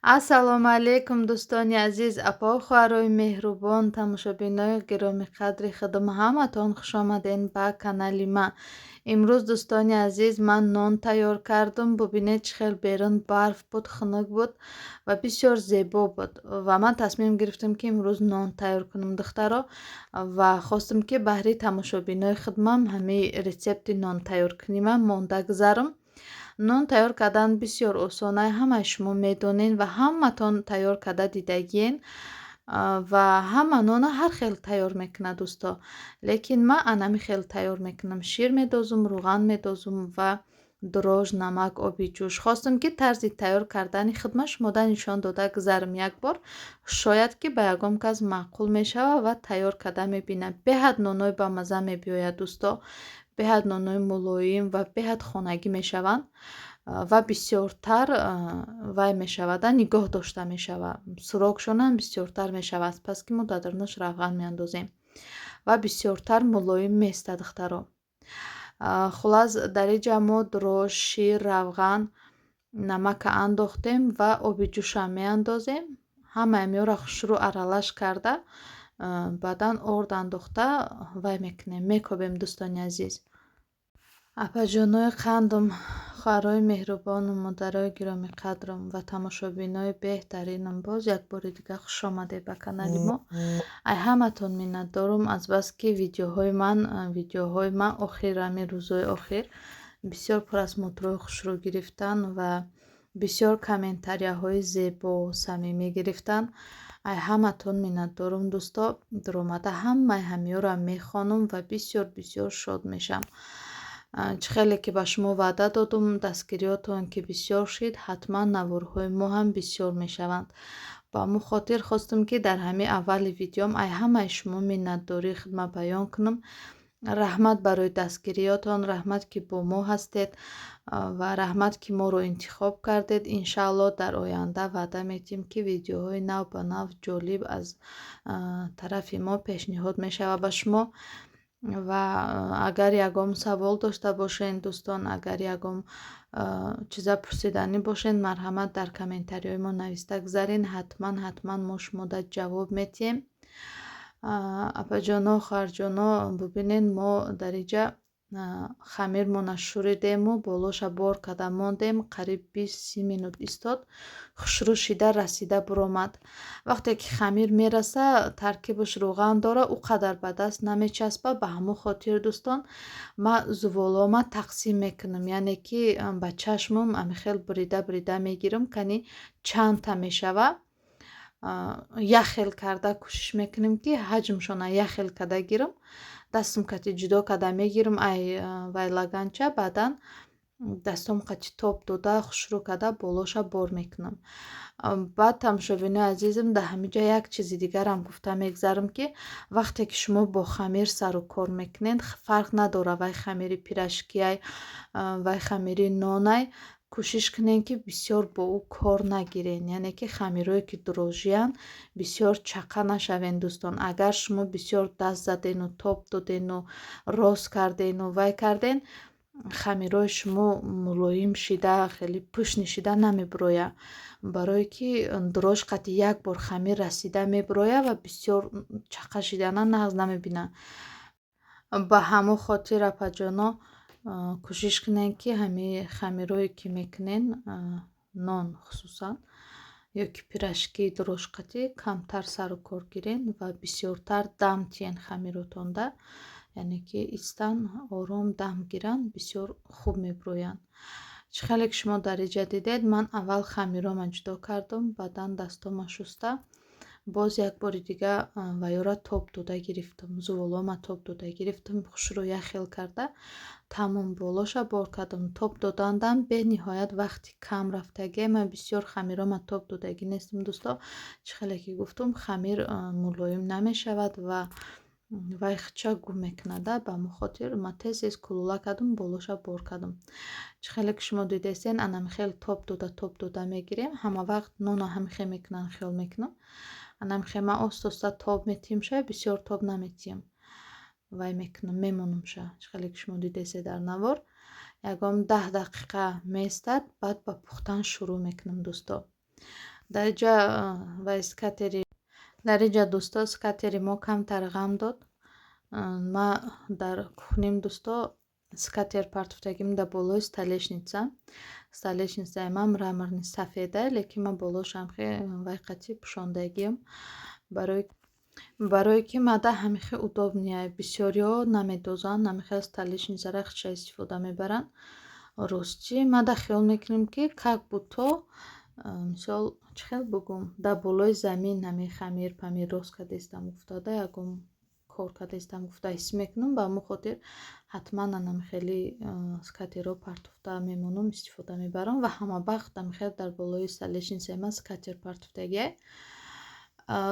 Ассалому алайкум, дӯстони азиз, апо, хоҳарои меҳрубон, тамошобинои гиромиқадри худам, ҳаматон хушомаден ба канали ман. Имрӯз, дӯстони азиз, ман нон тайёр кардам. Бубинед, чӣ хел берун барф буд, хунук буд ва бисёр зебо буд. Ва ман тасмим гирифтам, ки имрӯз нон тайёр кунам, духтаро, ва хостам, ки баҳри тамошобинои худмам ҳамин рецепти нон тайёркунимам монда гузарам. Нон тайёр кардан бисёр осона, ҳамаи шумо медонед ва ҳаматон тайёр карда дидагиен ва ҳама нона ҳар хел тайёр мекунад, дӯсто. Лекин ман анами хел тайёр мекунам: шир медозум, рӯған медозум ва дрожж, намак, оби ҷӯш. Хостам, ки тарзи тайёр кардани худма шумода нишон дода гузарам як бор. Шояд, ки ба ягон кас маъқул мешавад ва тайёр карда мебинад. Беҳад нонои бамазза мебиёяд, дӯсто, беҳад нонои мулоим ва беҳад хонагӣ мешаванд ва бисёртар вай мешавада, нигоҳ дошта мешавад, срокшонам бисёртар мешавад, аз пас ки мо дар дарунаш равған меандозем ва бисёртар мулоим меистад, духтаро. Хуллас, дар инҷа мо дрожж, шир, равған, намака андохтем ва оби ҷӯшам меандозем. Ҳамаи миёра хушрӯ аралаш карда, баъдан орд андохта вай мекунем, мекобем, дӯстони азиз. Апаҷонои қандум, хоҳарои меҳрубонум, модарои гиромиқадрум ва тамошобинои беҳтаринам, боз як бори дига хушомадед ба канали мо. Ай ҳаматон миннатдорум, азбаски видеоҳои ман охир, ҳамин рӯзҳои охир бисёр просмотрҳои хушрӯ гирифтан ва бисёр комментарияҳои зебо, самимӣ гирифтан. Ай ҳаматон миннатдорум, дӯсто. Дуромада ҳамаи ҳамиёро мехонам ва бисёр бисёр шод мешавам. Чӣ хеле ки ба шумо ваъда додум, дастгириётон ки бисёр шид, ҳатман наворҳои мо ҳам бисёр мешаванд. Ба ҳамун хотир хостум, ки дар ҳамин аввали видеом ай ҳамаи шумо миннатдории худма баён кунам. Раҳмат барои дастгириётон, раҳмат, ки бо мо ҳастед, ва раҳмат, ки моро интихоб кардед. Иншаалло, дар оянда ваъда медиҳем, ки видеоҳои нав ба нав, ҷолиб аз тарафи мо пешниҳод мешавад ба шумо. Ва агар ягон савол дошта бошед, дӯстон, агар ягон чиза пурсиданӣ бошед, марҳамат, дар комментариҳои мо нависта гузаред. Ҳатман, ҳатман мо шумода ҷавоб медиҳем. Апаҷоно, хоҳарҷоно, бубинед, мо дар инҷа хамирмона шӯридему болоша бор карда мондем. Қариб 20-30 минут истод, хушрӯ шида, расида буромад. Вақте ки хамир мераса, таркибаш рӯған дора, ӯ қадар ба даст намечаспа. Ба ҳамон хотир, дӯстон, ман зуволома тақсим мекунам, яъне ки ба чашмам амихел бурида бурида мегирам, кани чандта мешава. Як хел карда кӯшиш мекунем, ки ҳаҷмшона як хел карда гирам. Дастам кати ҷудо карда мегирам ай вай лаганча, баъдан дастом қати тоб дода, хушрӯ карда, болоша бор мекунам. Баъд, тамошобинои азизам, дар ҳамин ҷо як чизи дигарам гуфта мегзарам, ки вақте ки шумо бо хамир сару кор мекунед, фарқ надорад, вай хамири пирожкиай, вай хамири нонай, кӯшиш кунед, ки бисёр бо ӯ кор нагиред, яъне ки хамирҳое ки дрожжиянд, бисёр чақа нашавед, дӯстон. Агар шумо бисёр даст задену, тоб додену, рост кардену, вай карден, хамирҳои шумо мулоим шида, хеле пӯшни шида намебирояд, барое ки дрожж қати як бор хамир расида мебирояд ва бисёр чақа шидана нағз намебинад. Ба ҳамон хотир, апаҷоно, кӯшиш кунед, ки ҳамин хамирҳое ки мекунед, нон хусусан ё ки пирожки, дрожжқатӣ камтар сару кор гирен ва бисёртар дам тиҳен хамиротонда, яъне ки истан, ором дам гиранд, бисёр хуб мебироянд. Чӣ хеле ки шумо дар инҷа дидед, ман аввал хамирома ҷудо кардам, баъдан дастома шуста, боз як бори дига ваёра тоб дода гирифтам, зуволома тоб дода гирифтам, хушрӯ як хел карда, тамом, болоша бор кардам. Тоб додандам бениҳоят вақти кам рафтагӣ. Ман бисёр хамирома тоб додагӣ нестам, дӯсто. Чӣ хеле ки гуфтум, хамир мулоим намешавад ва вай хича гум мекунада. Ба ҳамон хотир ман тез тез кулула кардам, болоша бор кардам. Чӣ хеле ки шумо дидестен, анами хел тоб дода, тоб дода мегирем. Ҳама вақт нона ҳамихел мекунанд, хиёл мекунам. Анами хел ман оста оста тоб метиҳимша, бисёр тоб наметиҳам, вай мекунам, мемонамша. Чӣ хеле ки шумо дидесте дар навор, ягон 10 дақиқа меистад, баъд ба пухтан шурӯъ мекунам, дӯсто. Дар инҷа вай скатерть, дар инҷа, дӯсто, скатерть и мо камтар ғам дод. Ма дар кухним, дӯсто, скатерть партофтагим дар болои столешница. Столешницаи ман мраморный, сафеда, лекин ман болошам вай қатӣ пӯшондагиам, барое ки мада ҳамихел удобнее. Бисёриҳо намедозанд, намихел столешницаро худша истифода мебаранд. Ростӣ, мада хиёл мекунем, ки как будто, мисол, чӣ хел бугум, дар болои замин ҳамин хамир памир рост кардастам гуфтада, ягон кор кардастам гуфта ҳис мекунам. Ба ҳамон хотир ҳатман анамихели скатерть ро партофта мемонам, истифода мебарам ва ҳама вақт амихел дар болои столешницаи ман скатерть партофтагиай.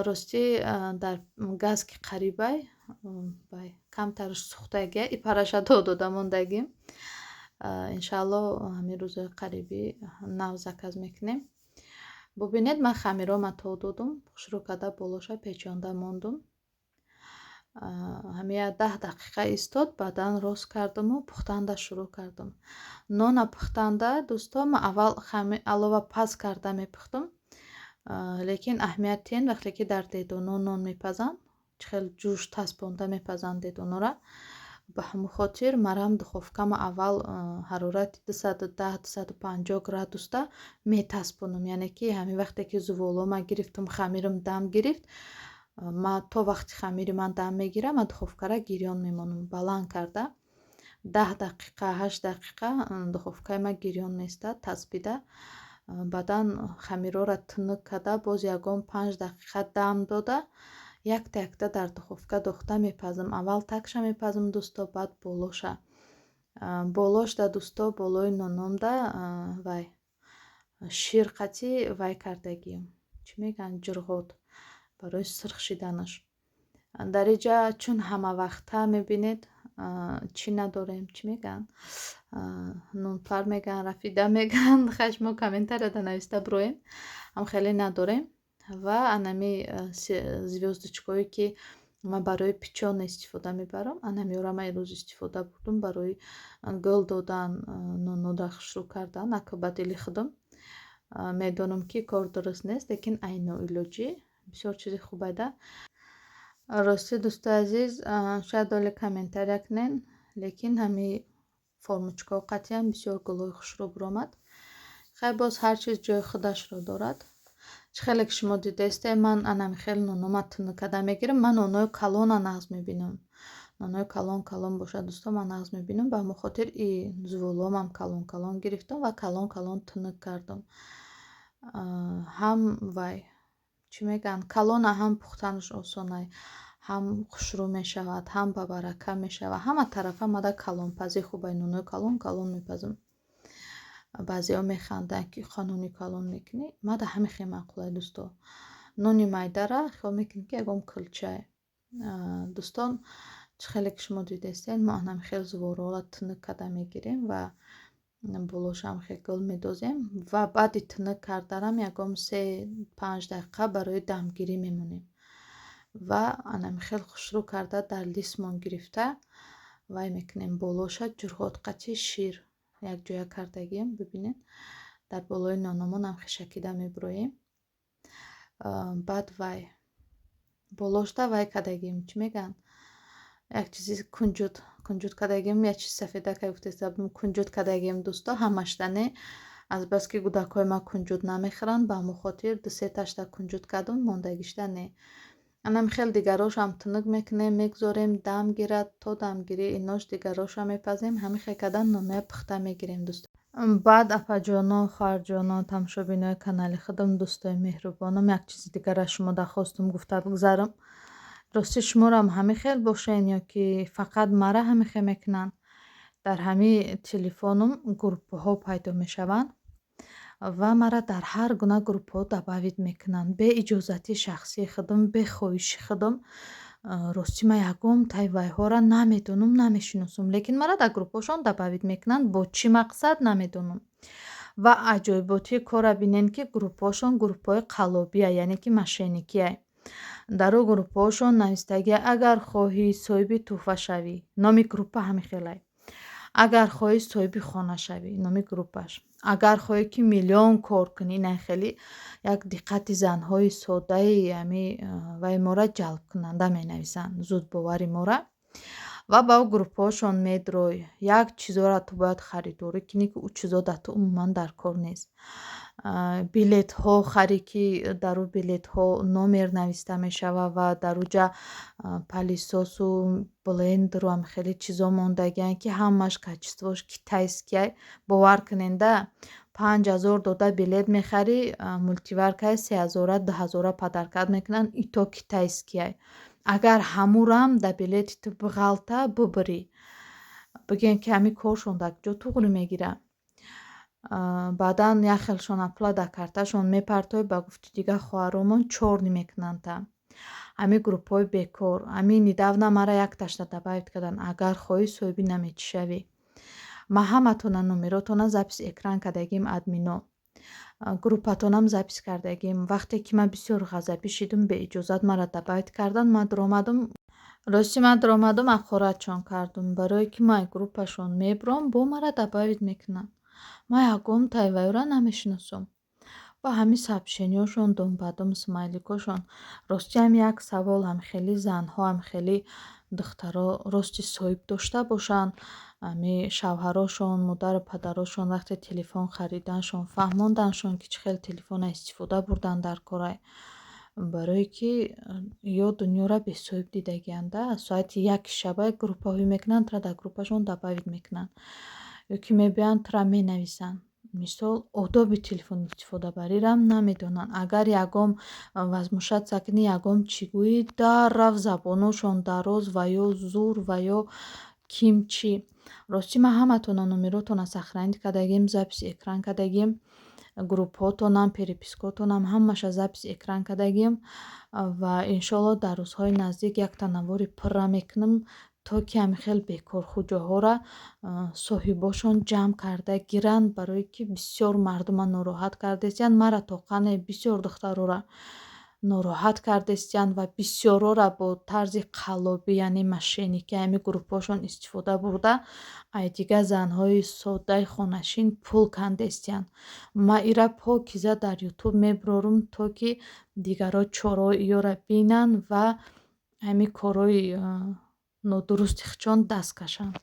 Ростӣ, дар газ ки қарибай вай камтар сӯхтагиай, и параша то дода мондагим. Иншаалло, ҳамин рӯзои қарибӣ нав заказ мекунем. Бубинед, ман хамирома то додум, хушрӯ карда болоша печонда мондум. Ҳамин 10 дақиқа истод, баъдан рост кардаму пухтанда шурӯъ кардам. Нона пухтанда, дӯсто, ман аввал алова паз карда мепухтам, лекин аҳамият тиҳен, вақте ки дар дедоно нон мепазанд, чӣ хел ҷӯш таспонда мепазанд дедонора. Ба ҳамон хотир марам духовкама аввал ҳарорати 210, 250 градусда метаспонам. Яъне ки ҳамин вақте ки зуволома гирифтам, хамирам дам гирифт, ма то вақти хамири ман дам мегирам, ман духовкара гирён мемонам, баланд карда 10 дақиқа, 8 дақиқа духовкаи ман гирён меистад, таспида. Баъдан хамирҳоро тунук карда, боз ягон 5 дақиқа дам дода, якта якта дар духовка дохта мепазам. Аввал такша мепазам, дӯсто, баъд болоша. Болошда, дӯсто, болои нономда вай шир қатӣ вай кардагием, чӣ мегӯянд, ҷурғот, барои сурх шиданаш. Дар инҷа чун ҳамавақта мебинед, чӣ надорем, чӣ мегӯянд, нунпар мегӯянд, рафида мегӯянд, хай, шумо комментарияда нависта бироед, ҳам хеле надорем. Ва анами звёздочкое ки ман барои печёна истифода мебарам, анамиёро ман имрӯз истифода бурдум барои гул додан, нонора хушрӯ кардан. Ака ба дили худам медонам, ки кор дуруст нест, лекин айно илоҷӣ бисёр чизи хубайда. Ростӣ, дӯстои азиз, шояд оле комментария кунен, лекин ҳами формочкаҳо қатъиян бисёр гулҳои хушрӯ биромад. Хай, боз ҳар чиз ҷои худашро дорад. Чӣ хеле ки шумо дидаистед, ман анами хеле нонома тунук карда мегирам. Ман нонои калона нағз мебинам. Нонои калон калон бошад, дӯсто, ман нағз мебинам. Ба ҳамон хотир и зуволомам калон калон гирифтам ва калон калон тунук кардам. Ҳам вай, чӣ мегӯянд, калона ҳам пухтанаш осонай, ҳам хушрӯ мешавад, ҳам бабарака мешавад. Ҳама тарафа мада калонпазӣ хубай, нонои калон калон мепазам. Баъзеҳо механданд, ки нони калон мекунӣ. Мада ҳамин хел маъқулай, дӯсто. Нони майдара хиёл мекунӣ, ки ягон кулчае. Дӯстон, чӣ хеле ки шумо дидаистед, мо анами хел зуворҳоро тунук карда мегирем ва болошам хел гул медозем ва баъди тунук карданам ягон 3-5 дақиқа барои дамгирӣ мемонем ва анами хел хушрӯ карда дар листмон гирифта вай мекунем. Болоша ҷурғот қатӣ шир якҷоя кардагием, бибинед, дар болои нономон ҳам хишакида мебуроем. Баъд вай болошда вай кардагием, чӣ мегӯянд, як чизи кунҷуд, кунҷуд кардагием, як чизи сафедака гуфтеста, кунҷуд кардагием, дӯсто, ҳамашда не, азбаски кӯдакҳои ман кунҷуд намехӯранд, ба ҳамон хотир ду сеташта кунҷуд кардум, мондагишта не. Анам хел дигарошам тунук мекунем, мегузорем дам гирад. То дамгирӣ инош дигароша мепазем. Ҳамин хел кардан ноноя пухта мегирем, дӯсто. Баъд, апаҷоно, хоҳарҷоно, тамошобинои канали худам, дӯстои меҳрубонам, як чизи дигар аз шумо дархостум гуфта бигзарам. Ростӣ, шуморам ҳамин хел бошен ё ки фақат мара ҳамин хел мекунанд? Дар ҳамин телефонум группаҳо пайдо мешаванд ва мара дар ҳар гуна группаҳо добавить мекунанд бе иҷозати шахсии худам, бе хоҳиши худам. Ростӣ, ман ягон тайвайҳоро намедонам, намешиносам, лекин мара дар группаҳошон добавить мекунанд. Бо чӣ мақсад, намедонам. Ва аҷоиботии корро бинед, ки группаҳошон группаҳои қаллобия, яъне ки мошенникия. Дар он группаҳошон навистагия: «Агар хоҳӣ соҳиби тӯҳфа шавӣ». Номи группа ҳамин хелай. Агар хоҳӣ соҳиби хона шавӣ, номи группаш. Агар хоҳӣ ки миллион кор кунӣ, ина хеле як диққати занҳои содаи ами вай мора ҷалбкунанда менависанд, зудбовари мора. Ва ба группаҳошон медрой. Як чизоро ту бояд харидорӣ кунӣ, ки ӯ чизо дар ту умуман дар кор нест. Билетҳо харӣ, ки дар ӯ билетҳо номер нависта мешавад ва дар уҷа пылесосу блендеру ам хеле чизо мондагианд, ки ҳамаш качествош китайския. Бовар куненда, 5000 дода билет мехарӣ, мультиваркаи 3000-а, 2000-а подаркат мекунанд, и то китайския. Агар ҳамурам дар билети ту биғалта, бубурӣ. Бигӯем, ки ҳамин коршон дар куҷо туғри мегирад. Баъдан як хелшон пула дар карташон мепартоӣ, ба гуфти дигар хоҳаромон чорни мекунанд та. Ҳамин группаҳои бекор. Ҳамин недавно мара якташта добавить карданд. Агар хоҳӣ соҳиби намечӣ шавӣ. Ман ҳаматона номеротона запись экран кардагим, админо. Группатонам запись кардагим. Вақте ки ман бисёр ғазабӣ шидум, беиҷозат маро добавить карданд, ман дуромадум. Рости, ман дуромадум, ҳақоратшон кардум, барое ки ман группашон мебурам, бо мара добавить мекунанд. Ман ягон тайвайёра намешиносам. Ва ҳамин сообщениҳошон думбадум, смайликошон. Рости, ҳам як савол: ҳам хеле занҳо, ҳам хеле духтаро рости соҳиб дошта бошанд, ами шавҳарошон, модару падарошон вақте телефон хариданшон фаҳмонданшон, ки чӣ хел телефона истифода бурдан дар корай. Барое ки ё дунёро бесоҳиб дидагианда, аз соати 1 шаба группаҳое мекунанд, тура дар группашон добавить мекунанд. Ё ки мебиёянд, тура менависанд. Мисол, одоби телефон истифодабарирам намедонанд. Агар ягон возмущаться кунӣ, ягон чӣ гӯӣ, даррав забоношон дароз ва ё зур ва ё ким чӣ. Ростӣ, ман ҳаматона номеротона сохранить кардагим, запись экран кардагим, группҳотонам, перепискотонам ҳамаша запись экран кардагим ва иншоалло дар рӯзҳои наздик якта навори пурра мекунам, то ки ҳамин хел бекорхуҷоҳоро соҳибошон ҷамъ карда гиранд, барое ки бисёр мардума нороҳат кардестиянд. Мара тоқане бисёр духтарора нороҳат кардестиянд ва бисёрора бо тарзи қаллобӣ, яъне мошенникӣ, ҳамин группҳошон истифода бурда, ай дигар занҳои содаи хонашин пул кандестиянд. Ман ира покиза дар Ютуб мебурорум, то ки дигарҳо чораҳои иёра бинанд ва ҳамин корҳои нодурусти худшон даст кашанд.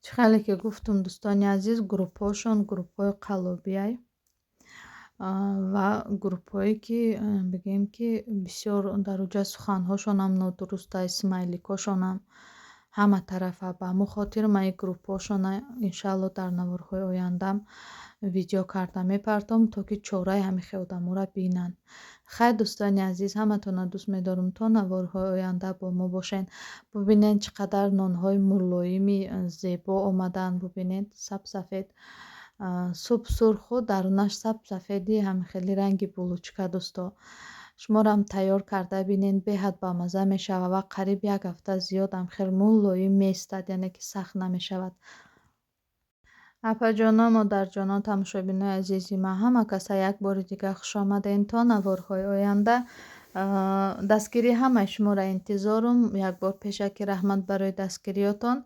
Чӣ хеле ки гуфтум, дӯстони азиз, группҳошон группҳои қаллобиай ва группҳое ки, бигӯем, ки бисёр дар уҷа суханҳошонам нодурустай, смайликҳошонам ҳама тарафа. Ба ҳамон хотир ман ин группҳошона иншаалло дар наворҳои ояндам видео карда мепартом, то ки чораи ҳамин хел одаморо бинанд. Хайр, дӯстони азиз, ҳаматонро дӯст медорам. То наворҳои оянда бо мо бошед. Бубинед, чӣ қадар нонҳои мулоими зебо омаданд. Бубинед, сабсафед, суб сурху дарунаш сабсафеди ҳамин хели ранги булочка. Дӯсто, шуморам тайёр карда бинед, беҳад бамазза мешавад ва қариб як ҳафта зиёд ҳам хел мулоим меистад, яъне ки сахт намешавад. Апаҷоно, модарҷоно, тамошобинои азизи ман, ҳама каса як бори дигар хушомадед. То наворҳои оянда дастгирии ҳамаи шуморо интизорум. Як бор пешакӣ раҳмат барои дастгириётон.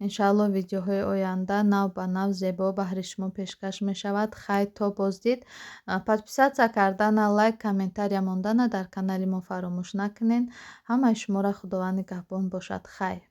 Иншаалло, видеоҳои оянда нав ба нав зебо баҳри шумо пешкаш мешавад. Хайр, то боздид. Подписаться кардана, лайк, комментария мондана дар канали мо фаромӯш накунед. Ҳамаи шуморо Худованд нигаҳбон бошад. Хайр.